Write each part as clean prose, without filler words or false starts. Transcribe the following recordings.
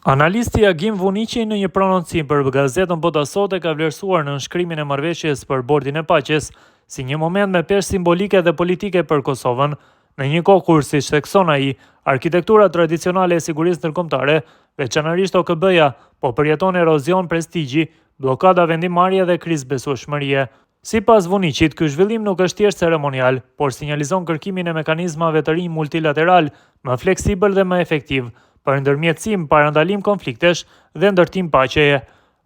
Analisti Agim Vuniqi në një prononcim për gazetën Bota Sot e ka vlerësuar nënshkrimin e marrëveshjes për Bordin e Paqes si një moment me peshë simbolike dhe politike për Kosovën, në një kohë kur, siç thekson ai, arkitektura tradicionale e sigurisë ndërkombëtare, veçanërisht OKB-ja, po përjeton erozion prestigji, bllokada vendimmarrje dhe krizë besueshmërie. Sipas Vuniqit, ky zhvillim nuk është thjesht ceremonial, por sinjalizon kërkimin e mekanizmave të rinj multilateralë, më fleksibël dhe më efektivë, për ndërmjetësim, parandalim konfliktesh dhe ndërtim paqeje.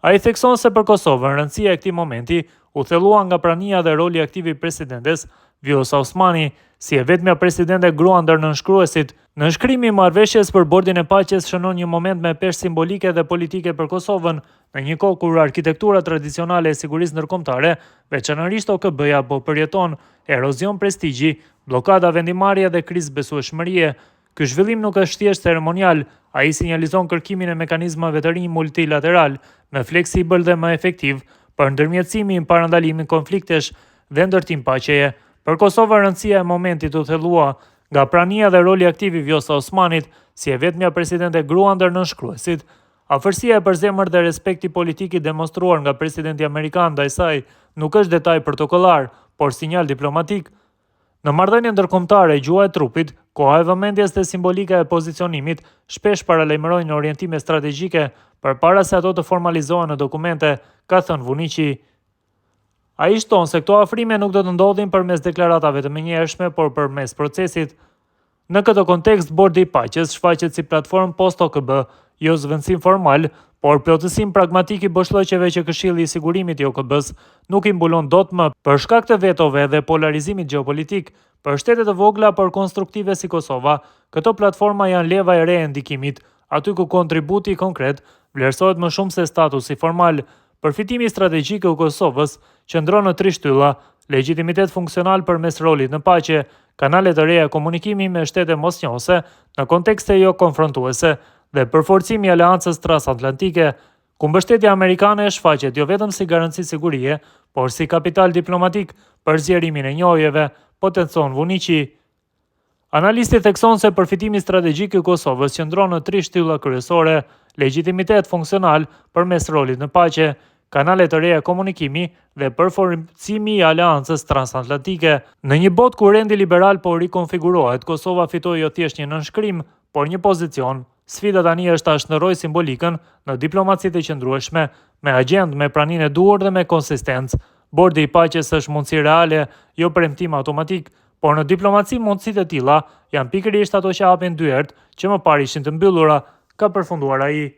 Ai thekson se për Kosovën, rëndësia e këtij momenti u thellua nga prania dhe roli aktiv i presidentes Vjosa Osmani, si e vetmja presidente grua ndër nënshkruesit. Nënshkrimi i marrëveshjes për Bordin e Paqes shënon një moment me peshë simbolike dhe politike për Kosovën, në një kohë kur arkitektura tradicionale e sigurisë ndërkombëtare, veçanërisht OKB-ja, po përjeton erozion prestigji, bllokada vendimmarrje dhe krizë besueshmërie. Ky zhvillim nuk është thjesht ceremonial, ai sinjalizon kërkimin e mekanizmave të rinj multilateralë, më fleksibël dhe më efektivë, për ndërmjetësimin, parandalimin konfliktesh dhe ndërtim paqeje. Për Kosovën, rëndësia e momentit u thellua nga prania dhe roli aktiv i Vjosa Osmanit, si e vetmja presidente grua ndër nënshkruesit. Afërsia e përzemërt dhe respekti politik i demonstruar nga presidenti amerikan ndaj saj nuk është detaj protokollar, por sinjal diplomatik. Në marrëdhënie ndërkombëtare, gjuha e trupit, koha e vëmendjes dhe simbolika e pozicionimit shpesh paralajmërojnë orientime strategjike përpara se ato të formalizohen në dokumente, ka thënë Vuniqi. Ai shton se këto afrime nuk do të ndodhin përmes deklaratave të menjëhershme, por përmes procesit. Në këtë kontekst, Bordi i Paqes shfaqet si platformë post-OKB, jo zëvendësim formal, por plotësim pragmatik i boshllëqeve që Këshilli i Sigurimit i OKB-së nuk i mbulon dot më për shkak të vetove dhe polarizimit gjeopolitik. Për shtete të vogla por konstruktive si Kosova, këto platforma janë leva e re e ndikimit, aty ku kontributi konkret vlerësohet më shumë se statusi formal. Përfitimi strategjik i Kosovës qëndron në tri shtylla: legjitimitet funksional përmes rolit në paqe, kanale të reja komunikimi me shtete mosnjohëse në kontekste jo konfrontuese dhe përforcimi i aleancës transatlantike, ku mbështetja amerikane shfaqet jo vetëm si garanci sigurie, por si kapital diplomatik për zgjerimin e njohjeve, potencon Vuniqi. Analisti thekson se përfitimi strategjik i Kosovës qëndron në tri shtylla kryesore: legjitimitet funksional përmes rolit në paqe, kanale të reja komunikimi dhe përforcimi i aleancës transatlantike. Në një botë ku rendi liberal po rikonfigurohet, Kosova fitoi jo thjesht një nënshkrim, por një pozicion. Sfida tani është ta shndërrojë simbolikën në diplomaci të qëndrueshme, me agjendë, me praninë e duhur dhe me konsistencë. Bordi i paqes është mundësi reale, jo premtim automatik, por në diplomaci mundësitë e tilla janë pikërisht ato që hapin dyert që më parë ishin të mbyllura, ka përfunduar ai.